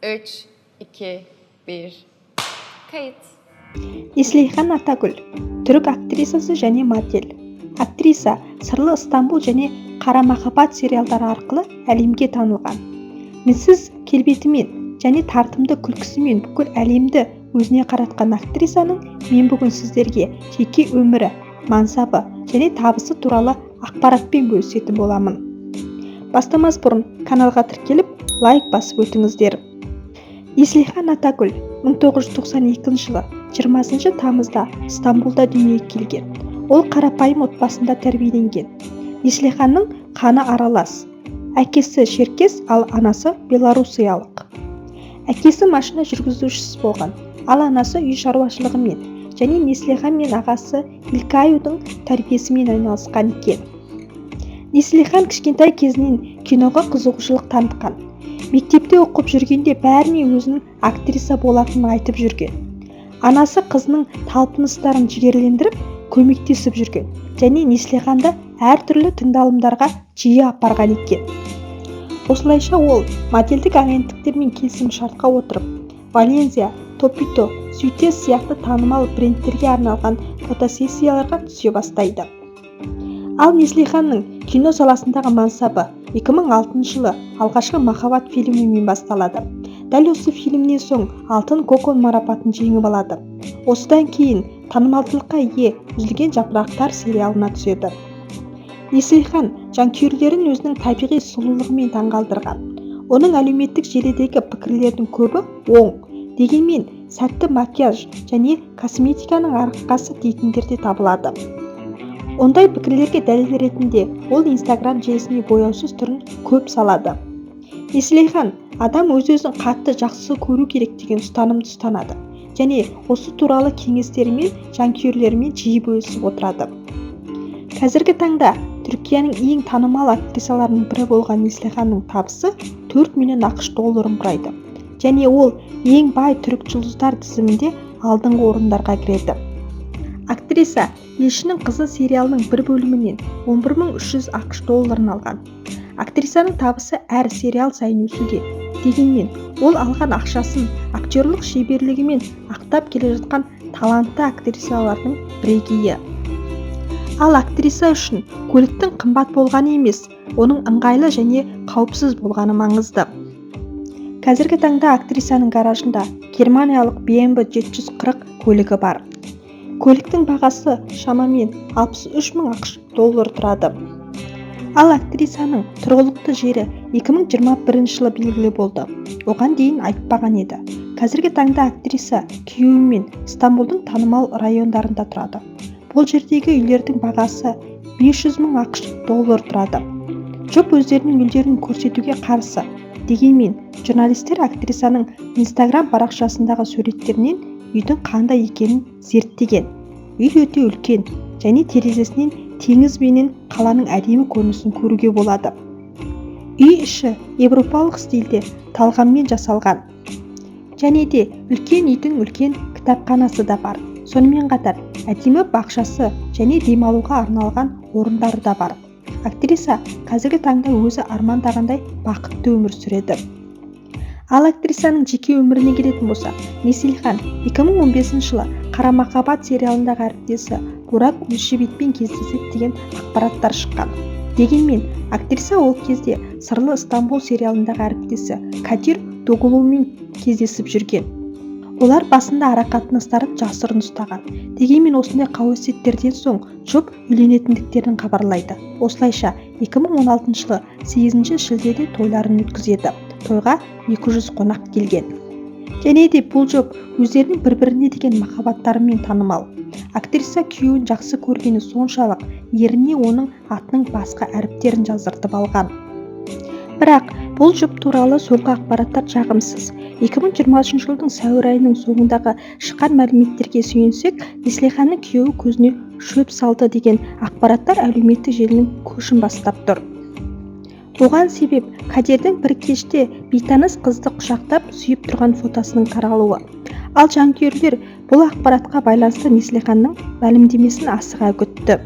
3, 2, 1, kayıt. Неслихан Атагүл – түрік актрисасы және модель. Актриса «Сырлы Ыстамбул» және «Қара махаббат» сериалдары арқылы әлемге танылған. Мінсіз келбетімен және тартымды күлкісімен бүкіл әлемді өзіне қаратқан актрисаның мен бүгін сіздерге жеке өмірі, мансабы және табысы туралы ақпаратпен бөлісетін боламын. Бастамас бұрын каналға тіркеліп, лайк басып өтіңіздер. Неслихан Атагүл 1992 жылы 20 тамызда Стамбулда дүниеге келген. Ол қарапайым отбасында тәрбиеленген. Неслиханның қаны аралас: әкесі шеркес, ал анасы белоруссиялық. Әкесі машина жүргізушісі болған, ал анасы үй шаруашылығымен және Неслихан мен ағасы Илкаюдың тәрбиесімен айналысқан екен. Неслихан кішкентай кезінен киноға қызығушылық танытқан. Мектепте оқып жүргенде бәріне өзінің актриса болатынын айтып жүрген. Анасы қызының талпыныстарын жігерлендіріп, көмектесіп жүрген және Неслиханды әртүрлі тыңдалымдарға жиі апарған екен. Осылайша ол модельдік агенттіктермен келісім шартқа отырып, Валензия, Топито, Сютес сияқты танымал брендтерге арналған фотосессияларға түсе бастайды. Ал Неслиханның кино саласындағы мансабы 2006 жылы «Алғашқы махаббат» фильмімен басталады. Дәл осы фильмнен соң «Алтын кокон» марапатын жеңіп алады. Осыдан кейін танымалдылыққа ие «Үзілген жапырақтар» сериалына түседі. Неслихан жанкүйерлерін өзінің табиғи сұлулығымен таңғалдырған. Оның әлеуметтік желідегі пікірлердің көбі оң, дегенмен сәтті макияж және косметиканың арқасы дейтіндер де табылады. Ондай пікірлерге дәлел ретінде ол Инстаграм желісіне бояусыз түрін көп салады. Неслихан адам өз-өзін қатты жақсы көру керек деген ұстанымды ұстанады және осы туралы кеңестерімен жанкүйерлерімен жиі бөлісіп отырады. Қазіргі таңда Түркияның ең танымал актрисаларының бірі болған Неслиханның табысы 4 миллион АҚШ долларын құрайды және ол ең бай түрік жұлдыздар тізімінде алдыңғы орындарға кіреді. Актриса «Елшінің қызы» сериалының бір бөлімінен 11 300 АҚШ долларын алған. Актрисаның табысы әр сериал сайын өсуде. Дегенмен ол алған ақшасын актерлық шеберлігімен ақтап келе жатқан талантты актрисалардың бірегейі. Ал актриса үшін көліктің қымбат болғаны емес, оның ыңғайлы және қауіпсіз болғаны маңызды. Қазіргі таңда актрисаның гаражында германиялық BMW 740 көлігі бар. Көліктің бағасы шамамен 63 мың АҚШ доллар тұрады. Ал актрисаның тұрғылықты жері 2021 жылы белгілі болды, оған дейін айтпаған еді. Қазіргі таңда актриса күйеуімен Стамбулдың танымал райондарында тұрады. Бұл жердегі үйлердің бағасы 500 мың АҚШ доллар тұрады. Жұп өздерінің үйлерін көрсетуге қарсы. Дегенмен журналистер актрисаның Инстаграм парақшасындағы суреттерінен үйдің қандай екенін зерттеген. Үй өте үлкен және терезесінен теңіз бенен қаланың әдемі көрінісін көруге болады. Үй іші еуропалық стильде талғаммен жасалған және де үлкен үйдің үлкен кітапханасы да бар. Сонымен қатар әдемі бақшасы және демалуға арналған орындары да бар. Актриса қазіргі таңда өзі армандағандай бақытты өмір сүреді. Ал актрисаның жеке өміріне келетін болсақ, Неслихан 2015 жылы «Қара махаббат» сериалындағы әріптесі Бурак Өзчевитпен кездеседі деген ақпараттар шыққан. Дегенмен актриса ол кезде «Сырлы Ыстамбул» сериалындағы әріптесі Кадир Догулумен кездесіп жүрген. Олар басында арақатынастарын жасырын ұстаған. Дегенмен осындай қауесеттерден соң жұп үйленетіндіктерін хабарлайды. Осылайша 2016 жылы 8 шілдеде тойларын өткізеді. Тойға 200 қонақ келген. Және де бұл жұп өздерінің бір-біріне деген махаббаттарымен танымал. Актриса күйеуін жақсы көргені соншалық, ерніне оның атының басқа әріптерін жаздыртып алған. Бірақ бұл жұп туралы соңғы ақпараттар жағымсыз. 2023 жылдың сәуір айының соңындағы шыққан мәліметтерге сүйенсек, Неслиханның күйеуі көзіне шөп салды деген ақпараттар әлеуметтік желінің көшін бастап тұр. Оған себеп Кадирдің бір кеште бейтаныс қызды құшақтап сүйіп тұрған фотосының таралуы. Ал жанкүйерлер бұл ақпаратқа байланысты Неслиханның мәлімдемесін асыға күтті.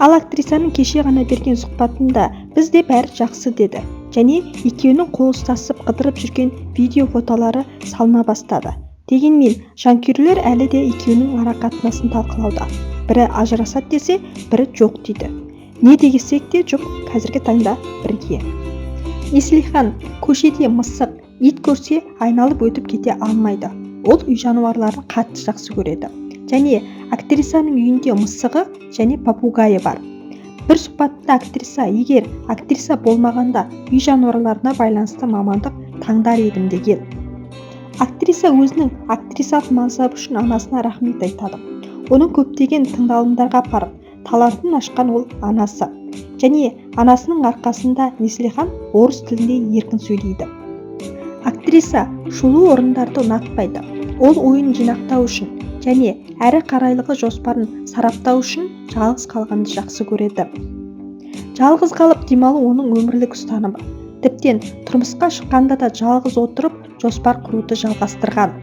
Ал актрисаның кеше ғана берген сұхбатында «Бізде бәрі жақсы» деді. Және екеуінің қол ұстасып қыдырып жүрген видео фотолары салына бастады. Дегенмен жанкүйерлер әлі де екеуінің ара-қатынасын талқылауда. Бірі ажырасады десе, бірі жоқ дейді. Не десек те, жұп қазіргі таңда бірге. Неслихан көшеде мысық, ит көрсе, айналып өтіп кете алмайды. Ол үй жануарларын қатты жақсы көреді. Және актрисаның үйінде мысығы және попугайы бар. Бір сұхбатында актриса егер актриса болмағанда, үй жануарларына байланысты мамандық таңдар едім деген. Актриса өзінің актрисалық мансабы үшін анасына рахмет айтады. Оның көптеген тыңдалымдарға апарып, талантын ашқан ол анасы. Және анасының арқасында Неслихан орыс тілінде еркін сөйлейді. Актриса шулы орындарды ұнатпайды. Ол ойын жинақтау үшін және әрі қарайлығы жоспарын сараптау үшін жалғыз қалғанды жақсы көреді. Жалғыз қалып демалу оның өмірлік ұстанымы. Тіптен тұрмысқа шыққанда да жалғыз отырып жоспар құруды жалғастырған.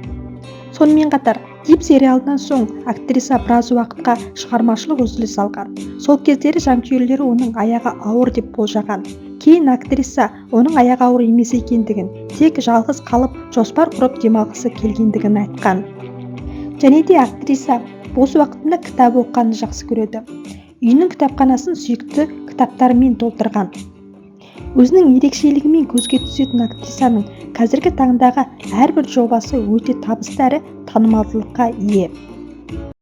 Сонымен қатар «Дип» сериалынан соң актриса біраз уақытқа шығармашылық үзіліс алған. Сол кездері жанкүйерлері оның аяғы ауыр деп болжаған. Кейін актриса оның аяғы ауыр емес екендігін, тек жалғыз қалып жоспар құрып демалғысы келгендігін айтқан. Және де актриса бос уақытында кітап оқығанды жақсы көреді. Үйінің кітапханасын сүйікті кітаптарымен толтырған. Өзінің ерекшелігімен көзге түсетін актрисаның қазіргі таңдағы әрбір жобасы өте табысты әрі танымалдылыққа ие.